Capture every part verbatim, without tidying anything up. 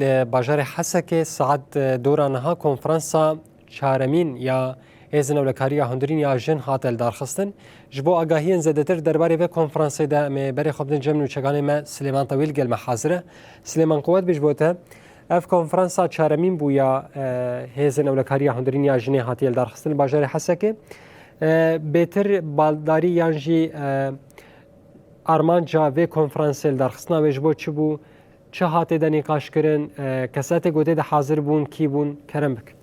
Li bajarê Hesekê saet, e, dora niha konferansa çaremîn ya Hêzên Ewlekariya Hundirîn ya Jin hate lidarxistin. Ji bo agahiyên zêdetir derbarê vê konferansê de em ê berê xwe bidin cem nûçeganê me Silêman Tewîl gel me hazir e. Silêman, quwet bî ji bo te. Ev konferansa çaremîn bû ya, e, Hêzên Ewlekariya Hundirîn ya Jinê hatiye lidarxistin li bajarê Hesekê. E, bêtir baldarî yan jî, e, armanca vê konferansê lidarxistina wê ji bo çi bû? Çi hate de nîqaş kirin? E, kesatê ku tê de hazir bûn, kî bûn? Kerem bik.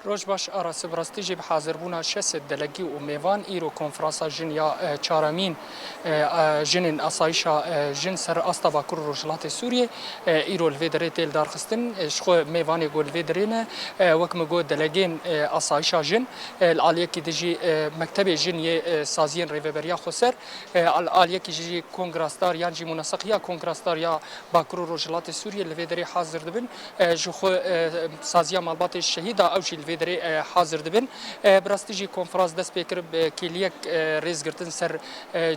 Roj baş, Aras, bi rastî jî bi hazirbûna şeş sed delegî û mêvan îro konferansa jin ya, e, çaremîn, e, e, jinên asayişa, e, jin ser asta Bakur û Rojhilatê Sûriyê, e, îro li vê derê tê lidarxistin. E, ji xwe mêvanê ku li vê derê ne, e, wek min got, delegên, e, asayişa jin, e, li aliyekî dijî, e, mektebê jin yê, e, saziyên Rêveberiya Xweser, e, al-, aliyekî jî kongrasdar yan jî muneseqiya kongrasdar ya Bakur û Rojhilatê Sûriyê li vê derê hazir dibin. E, ji xwe, e, saziya malbatê şehîda ew jî li vê derê, e, hazir dibin. E, bi rastî jî konferans dest pê kir bi kêliyek, e, rêzgirtin ser, e,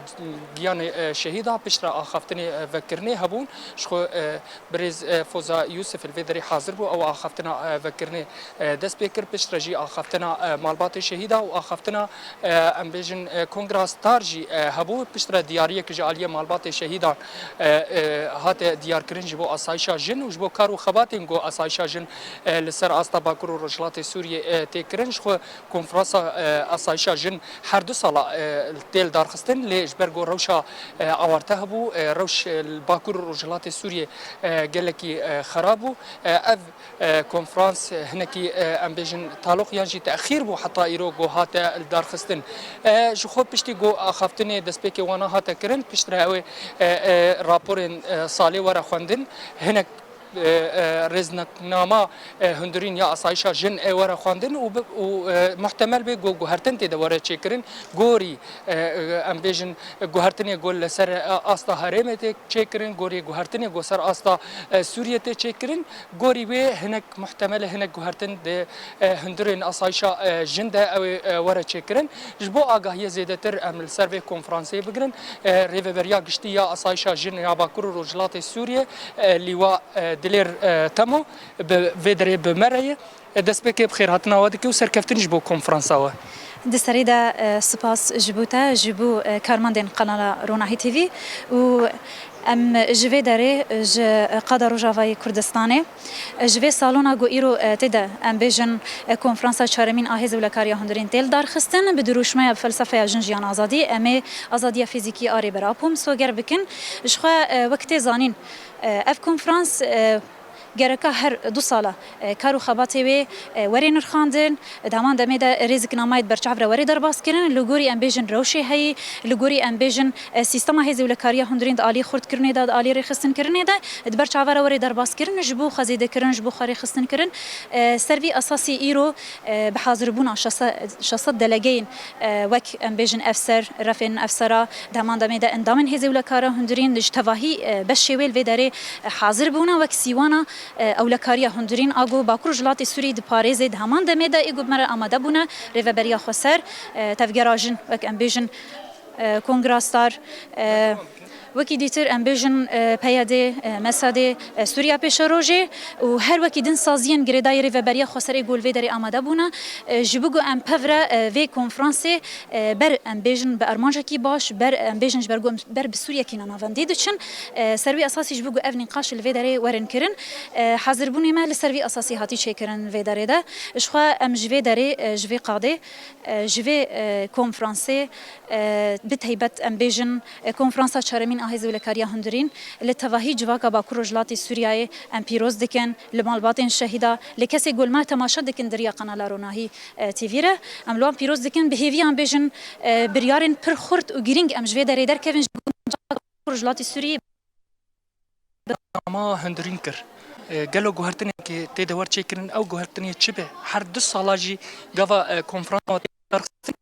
giyanê, e, şehîda piştre axaftinê, e, vekirinê hebûn. Ji xwe, e, birêz, e, Foza Yusuf li vê derê hazir bû. Ew axaftina, e, vekirinê, e, dest pê kir. Piştre jî axaftina, e, malbatê şehîda û axaftina, e, em bêjin, e, kongra star jî, e, hebû. Piştre diyariyek ji aliyê malbatê şehîdan, e, e, hate diyarkirin ji bo asayişa jin û ji bo kar û xebatên ku asayişa jin, e, li ser asta Bakur û Rojhilatê Sûriyê, e, tê kirin. Ji xwe konferansa, e, asayişa jin her du sala, e, tê lidarxistin, lê ji ber ku rewşa, e, awarte hebû, e, rewş, e, li Bakur û Rojhilatê Sûriyê, e, gelekî, e, xerab bû. E, ev, e, konferans, e, hinekî, e, em bêjin taloq yan jî texîr bû heta îro ku hate lidarxistin. E, ji xwe piştî ku axaftinê destpêkê wana hate kirin, piştre ew ê, e, e, raporên, e, salê were xwendin. Hinek, e, e, rêznama, e, hundirîn ya asayişa jin ê were xwendin û bi, û, e, muhtemel bê ku guhertin tê de were çêkirin. Gorî, e, e, em bêjin guhertinê ku li ser, e, asta herêmê tê çêkirin, gorî guhertinê ku ser asta, e, Sûriyê tê çêkirin, gorî wê hinek muhtemel e hinek guhertin di, e, hundirên asayişa, e, jin de ew ê, e, were çêkirin. Ji bo agahiyê zêdetir em li ser vê konferansê bigirin. E, Rêveberiya Giştî ya Asayişa Jin ya Bakur û Rojhilatê Sûriyê, e, Lîwa, e, Dilêr, e, Temo bi vê derê bi me re ye. E, destpêkê bi xêrhatina we dike û serkeftin ji bo konferansa we. Di serî de, e, spas ji bo te, ji bo, e, karmendên kanala Ronahî T V û em ji vê derê, e, ji Qada Rojavayê Kurdistanê, e, ji vê salona ku îro, e, tê de em bêjin, e, konferansa çaremîn a Hêz Ewlekariya Hundirîn tê lidarxistin, bi dirûşmeya bi felsefeya Jin, Jiyan, Azadî, em ê azadiya fîzîkî a Rêber Apo misoger bikin. Ji xwe, e, wek tê zanîn, e, ev konferans, e, gereka her du sala, e, kar û xebatê wê, e, were nirxandin, di heman demê de rêziknamayê di berçav re were derbas kirin, li gorî em bêjin rewşê heyî, li gorî em bêjin, e, sîstema hêzê û lekariya hundirîn di alî xurtkirinê de, di alî rêxistinkirinê de, di berçava re were derbas kirin, ji bo xwe zêde kirin, ji bo xwe rêxistin kirin. E, ser vî esasî îro, e, bi hazirbûna şeş sed, şeş sed delegeyên, e, wek em bêjin efser, refên efsera, di heman demê de endamên hêzê û lekara hundirîn ji tevahî, e, beşê wê li vê derê, e, hazir bûne wek sîwana, e, ewlekariya hundirîn a ku Bakur Rojhilatê Sûrî diparêzê, di heman demê de ê ku bi me re amade bûne, Rêveberiya Xweser, e, Tevgera Jin, wek em bêjin, e, Kongra Star, e, wekî dîtir em bêjin, e, P Y D, e, M S D, e, Sûriya Pêşerojê û her wekî din saziyên girêdayî Rêveberiya Xweser ê ku li vê derê amade bûne, e, ji bo ku em pevre, e, vê konferansê, e, ber em bêjin bi armancekî baş, ber em bêjin ji ber ku em ber bi Sûriyekî nanavendî diçin. E, ser wî esasî ji bo ku ev nîqaş li vê derê werin kirin, e, hazirbûnê me li ser vî esasî hatî çêkirin vê derê de. Ji xwe em ji vê derê, e, ji vê qadê, e, ji vê, e, konferansê, e, bi taybet em bêjin, e, konferansa çaremîn a Hêzê Ewlekariya Hundirîn li tevahî civaka Bakur Rojhilatê Sûriyeyê em pîroz dikin, li malbatên şehîda, li kesê ku li me temaşe dikin di riya kanala Ronahî, e, T V re. Em li wan pîroz dikin, bi hêviyan bêjin, e, biryarên pir xurt û girîng em ji vê derê derkevin, ji bo Rojhilatê Sûriyê. Ama hundirîn kir. E, gelo guhertinekê tê de wer çêkirin, ew guhertinê çi be? Her du sala jî gava, e, konferansa tê darxistin,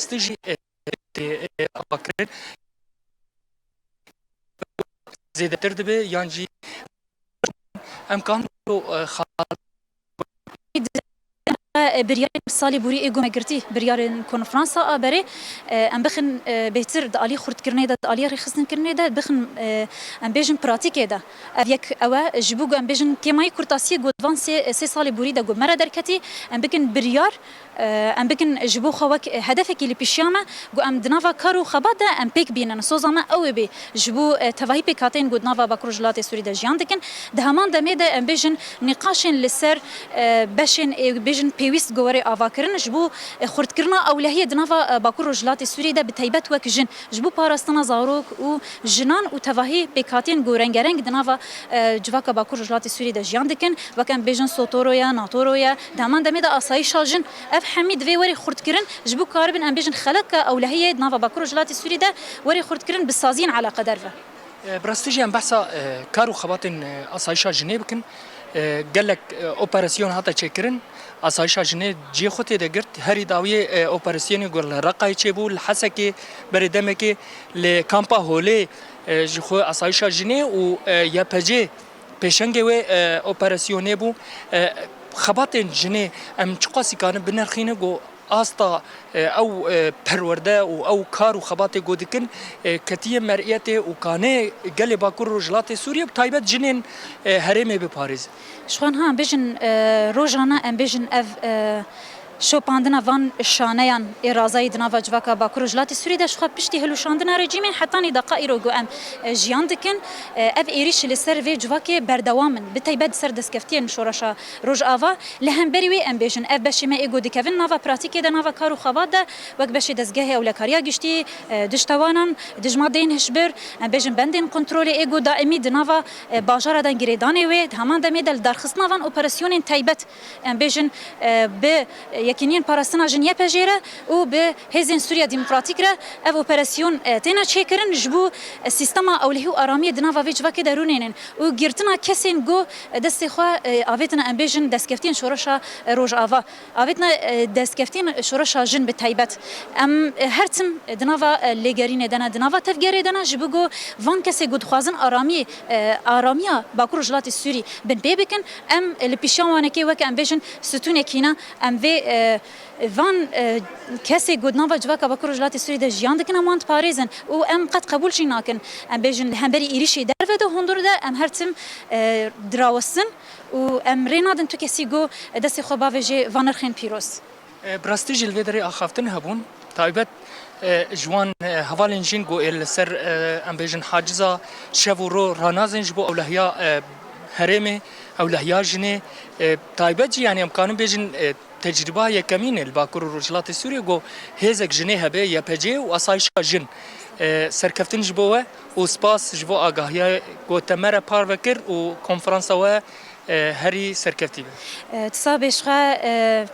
rastî jî, e, tê, e, avakirin. Zêdetir dibe yan jî em kan, e, xal- e, biryarên salê borî ê ku me girtî, biryarên konferansa a berê, e, em bixin, e, bêhtir di alî xurtkirinê de, di alî rêxistinkirinê de, bixin, e, em bêjin pratîkê de. Ev yek ew e, ji bo ku em bêjin kêmayî kurtasiyê ku di van sê, sê salê borî de ku me re derketî, em bikin biryar, e, em bikin ji bo xwe wek hedefekî li pêşiya me, ku em di nava kar û xebat de em pêk bînin. Soza me ew ê bê ji bo, e, tevahî pêkhateyên ku di nava Bakur Rojhilatê Sûrî de jiyan dikin. Di heman demê de em bêjin nîqaşên li ser, e, beşên ê bêjin pêwîst ku were avakirin ji bo, e, xurtkirina ewlehiyê di nava, e, Bakur Rojhilatê Sûrî de bi taybet wek jin. Ji bo parastina zarok û jinan û tevahî pêkhatiyên ku rengereng di nava, e, civaka Bakur Rojhilatê Sûrî de jiyan dikin, wek em bêjin Sotoro ye, Natoro ye, di heman demê de asayîşa jin. Ev hemî divê were xurtkirin, ji bo karibin em bêjin xeleka ewlehiyê di nava Bakur Rojhilatê Sûrî de were xurtkirin bi saziyên eleqedar ve. E, bi rastî jî em behsa, e, kar û xebatên, e, asayîşa jinê bikin. E, gelek, e, operasyon hate çêkirin. Asayişa jinê cihê xwe tê de girt. Herî dawiyê, e, operasyonê ku li Reqayê çêbû, li Hesekê berê demekê, li kampa Holê, e, ji xwe asayişa jinê û, e, Y P G pêşengê wê, e, operasyonê bû. E, xebatên jinê em çiqasî karin binirxînin ku asta, e, ew, e, perwerde û ew kar û xebatê ku dikin, e, ketiye meriyetê û kanê gelê Bakur Rojhilatê Sûriyê, bi taybet jinên, e, herêmê biparêzin. Ji xwe niha em bêjin, e, rojane em bêjin ev, e, şopandina van şaneyan ê razayî di nava civaka Bakur Rojhilatê Sûriyê de ji xwe piştî hilûşandina rejîmê hetanî deqa îro ku em, e, jiyan dikin. E, ev êrîş li ser vê civakê berdewam in. Bi taybet di ser destkeftiyên Şoreşa Rojava. Li hemberî wê em bêjin, ev beşê me ê ku dikevin nava pratîkê de, nava kar û xebat de, wek beşê dezgehê ewlekariya giştî, e, dijtewanan, dijmadeyên hişbir, em bêjin bendên kontrolê ê ku daîmî di nava, e, bajara de girêdanê wê, di heman demê de li darxistina van operasyonên taybet, em bêjin, e, bi Yekîniyên Parastina Jin Y P J re û bi Hêzên Sûriya Demokratîk re ev operasyon, e, têne çêkirin ji bo, e, sîstema ewlehî û aramiyê di nava vê civakê de rûnênin û girtina kesên ku destê xwe, e, avêtine, em bêjin, destkeftiyên Şoreşa, e, Rojava. Avêtine, e, destkeftiyên Şoreşa Jin bi taybet. Em, e, her tim di nava, e, lêgerînê de ne, di nava tevgerê de ne, ji bo ku van kesê ku dixwazin aramiyê, e, aramiya Bakur Rojhilatê Sûrî binpê bikin, em, e, li pêşiya wanekê weke, em bêjin, stûnekî ne, em vê, e, van, e, kesê ku di nava civaka Bakur Rojhilatê Sûrî de jiyan dikin, em wan diparêzin û em qet qebûl jî nakin. Em bêjin, li hemberî êrîşê derve de, hundir de, em her tim, e, dirawestin û em rê nadin tu kesî ku destê xwe bavêje van nirxên pîroz. E, bi rastî jî li vê derê axaftin hebûn. Taybet, e, ji wan, e, hevalên jin ku ê li ser, e, em bêjin haciza şev û ro ranazin ji bo ewlehiya, e, herêmê, ewlehiya jinê, e, taybet jî, yanî em karin bêjin, e, tecrîba yekemîn e li Bakur û Rojhilatê Sûriyê ku hêzek jinê hebe, Y P G û asayişa jin. E, serkeftin ji bo we û spas ji bo agahiya ku te me re parve kir û konferansa we, e, herî serkeftî be. E, tu sabê ji xwe, e,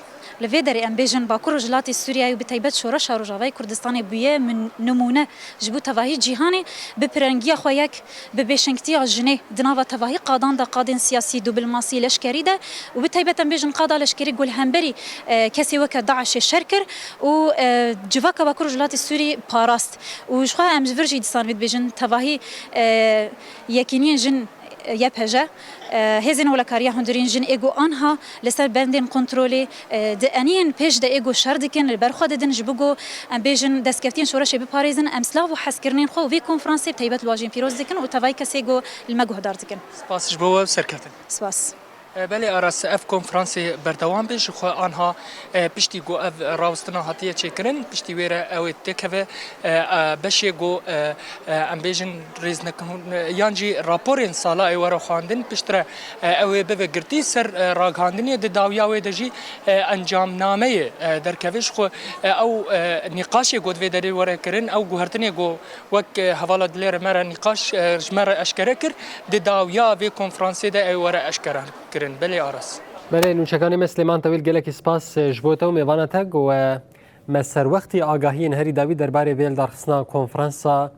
li vê derê em bêjin Bakur Rojhilatê Sûriyeyê û bi taybet Şoreşa Rojavayê Kurdistanê bûye min-, nimûne ji bo tevahî cîhanê bi pirengiya xwe yek, bi pêşengtiya jinê di nava tevahî qadan de, qadên siyasî, dûbilmasî, leşkerî de û bi taybet em bêjin qada leşkerî ku li hemberî, e, kesê weke DAIŞê şer kir û, e, civaka Bakur Rojhilatê Sûrî parast. Û ji xwe em ji vir jî dîsan vê dibêjin tevahî, e, yekîniyên jin, e, Y P J, e, hêzên ewlekariya hundirîn jin ê ku anha li ser bendên kontrolê, e, di eniyên pêş de ê ku şer dikin, li ber xwe didin ji bo ku em bêjin destkeftiyên şoreşê biparêzin, em silav û hezkirinên xwe û vê konferansê bi taybet li wan jî pîroz dikin û tevayî kesê ku li me guhdar dikin. Spas ji bo we û serkeftin. Spas. E, belê Aras, ev konferansê berdewam be, ji xwe anha, e, piştî ku ev rawestina hatiye çêkirin, piştî wê re ew ê têkeve, e, e, beşê ku, e, e, em bêjin rêznekin, e, yan jî raporên sala ê were xwendin, piştre, e, ew ê bibe girtî ser, e, ragihandinê, di dawiya wê de jî, e, encamnameyê, e, derkeve. Ji xwe, e, ew, e, nîqaşê ku di vê derê were kirin, ew guhertinê ku wek, e, hevala dilê re me re nîqaş, e, ji me re eşkere kir, di dawiya vê konferansê de ew were eşkere kirin. Belê Aras. Belê, nûçekanê me Silêman Tewîl, gelekî spas, e, ji bo te û mêvana te ku, e, me serwextî agahiyên herî dawî derbarê vê lidarxistina konferansa,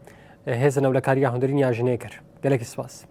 e, Hêzên Ewlekariya Hundirîn ya Jinê kir. Gelekî spas.